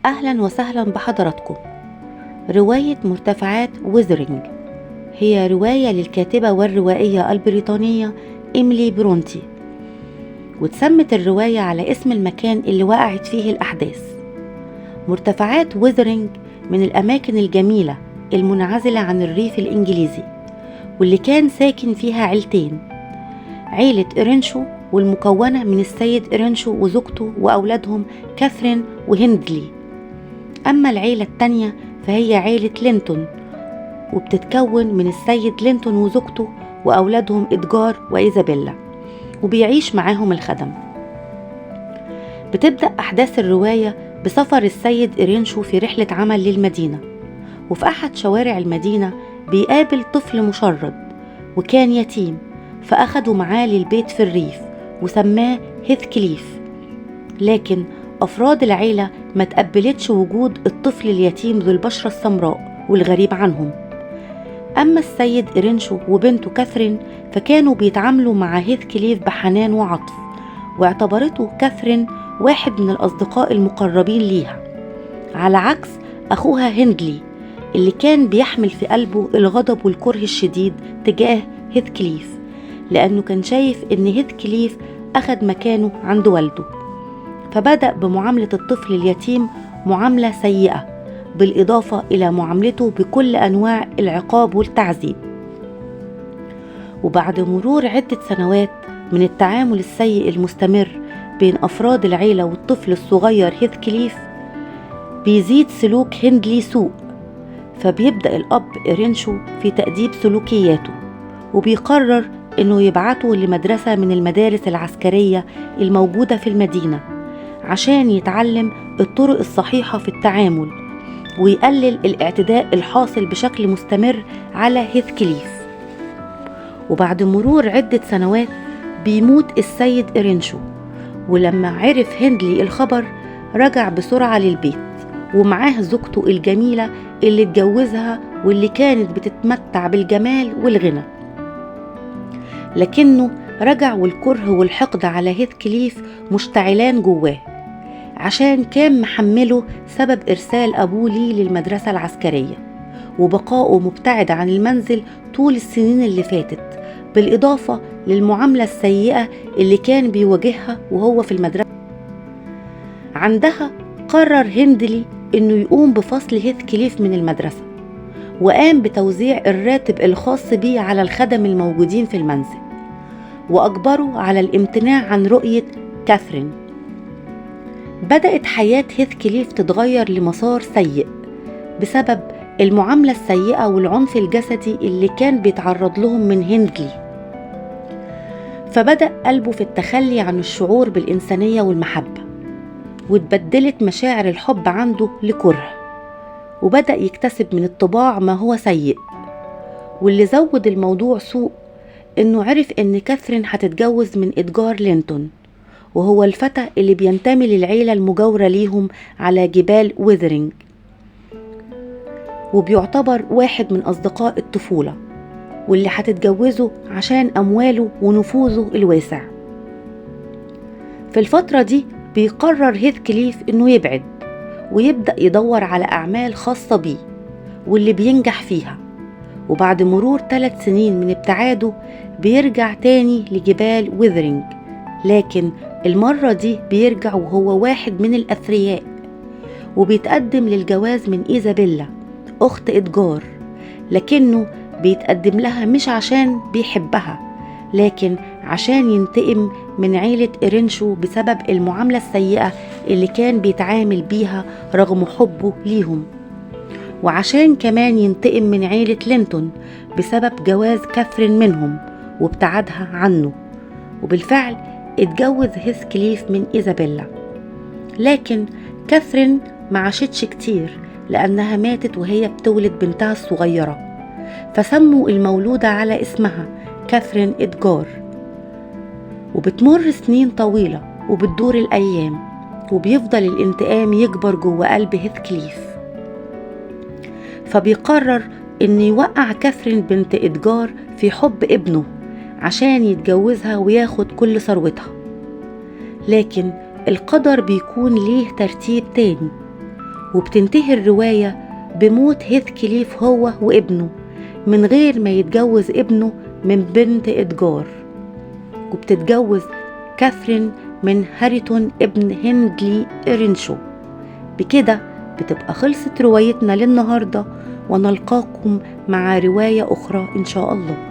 أهلا وسهلا بحضراتكم. رواية مرتفعات ويذرنج هي رواية للكاتبة والروائية البريطانية إيميلي برونتي، وتسمت الرواية على اسم المكان اللي وقعت فيه الأحداث. مرتفعات ويذرنج من الأماكن الجميلة المنعزلة عن الريف الإنجليزي، واللي كان ساكن فيها عيلتين: عيلة إيرنشو والمكونة من السيد إيرنشو وزوجته وأولادهم كاثرين وهندلي. أما العيلة التانية فهي عيلة لينتون، وبتتكون من السيد لينتون وزوجته وأولادهم إدجار وإيزابيلا، وبيعيش معاهم الخدم. بتبدأ أحداث الرواية بسفر السيد إيرنشو في رحلة عمل للمدينة، وفي أحد شوارع المدينة بيقابل طفل مشرد وكان يتيم، فأخده معاه للبيت في الريف وسماه هيثكليف. لكن أفراد العيلة ما تقبلتش وجود الطفل اليتيم ذو البشرة السمراء والغريب عنهم. أما السيد إيرنشو وبنته كاثرين فكانوا بيتعاملوا مع هيثكليف بحنان وعطف، واعتبرته كاثرين واحد من الأصدقاء المقربين ليها، على عكس أخوها هندلي اللي كان بيحمل في قلبه الغضب والكره الشديد تجاه هيثكليف، لأنه كان شايف إن هيثكليف أخد مكانه عند والده. فبدأ بمعاملة الطفل اليتيم معاملة سيئة، بالإضافة إلى معاملته بكل أنواع العقاب والتعذيب. وبعد مرور عدة سنوات من التعامل السيء المستمر بين أفراد العيلة والطفل الصغير هيثكليف، بيزيد سلوك هندلي سوء، فبيبدأ الأب إيرنشو في تأديب سلوكياته، وبيقرر إنه يبعته لمدرسة من المدارس العسكرية الموجودة في المدينة عشان يتعلم الطرق الصحيحة في التعامل ويقلل الاعتداء الحاصل بشكل مستمر على هيثكليف. وبعد مرور عدة سنوات بيموت السيد إيرنشو، ولما عرف هندلي الخبر رجع بسرعة للبيت ومعاه زوجته الجميلة اللي اتجوزها واللي كانت بتتمتع بالجمال والغنى. لكنه رجع والكره والحقد على هيثكليف مشتعلان جواه، عشان كان محمله سبب إرسال أبوه ليه للمدرسة العسكرية وبقائه مبتعد عن المنزل طول السنين اللي فاتت، بالإضافة للمعاملة السيئة اللي كان بيواجهها وهو في المدرسة. عندها قرر هندلي إنه يقوم بفصل هيثكليف من المدرسة، وقام بتوزيع الراتب الخاص بيه على الخدم الموجودين في المنزل، وأجبره على الامتناع عن رؤية كاثرين. بدأت حياة هيثكليف تتغير لمسار سيء بسبب المعاملة السيئة والعنف الجسدي اللي كان بيتعرض لهم من هندلي، فبدأ قلبه في التخلي عن الشعور بالإنسانية والمحبة، واتبدلت مشاعر الحب عنده لكره، وبدأ يكتسب من الطباع ما هو سيء. واللي زود الموضوع سوء إنه عرف إن كاثرين هتتجوز من إدجار لينتون، وهو الفتى اللي بينتمي للعيلة المجاورة ليهم على جبال ويذرنج، وبيعتبر واحد من أصدقاء الطفولة، واللي هتتجوزه عشان أمواله ونفوذه الواسع. في الفترة دي بيقرر هيثكليف إنه يبعد ويبدأ يدور على أعمال خاصة بيه واللي بينجح فيها. وبعد مرور 3 سنين من ابتعاده بيرجع تاني لجبال ويذرنج، لكن المرة دي بيرجع وهو واحد من الأثرياء، وبيتقدم للجواز من إيزابيلا أخت إدجار، لكنه بيتقدم لها مش عشان بيحبها، لكن عشان ينتقم من عيلة إيرنشو بسبب المعاملة السيئة اللي كان بيتعامل بيها رغم حبه ليهم، وعشان كمان ينتقم من عيلة لينتون بسبب جواز كاثرين منهم وابتعادها عنه. وبالفعل اتجوز هيثكليف من إيزابيلا، لكن كاثرين ما عاشتش كتير لأنها ماتت وهي بتولد بنتها الصغيرة، فسموا المولودة على اسمها كاثرين إدجار. وبتمر سنين طويلة وبتدور الأيام، وبيفضل الانتقام يكبر جوه قلب هيثكليف، فبيقرر إن يوقع كاثرين بنت إدجار في حب ابنه عشان يتجوزها وياخد كل ثروتها. لكن القدر بيكون ليه ترتيب تاني، وبتنتهي الرواية بموت هيثكليف هو وابنه من غير ما يتجوز ابنه من بنت إدجار، وبتتجوز كاثرين من هاريتون ابن هندلي إيرنشو. بكده بتبقى خلصت روايتنا للنهاردة، ونلقاكم مع رواية أخرى إن شاء الله.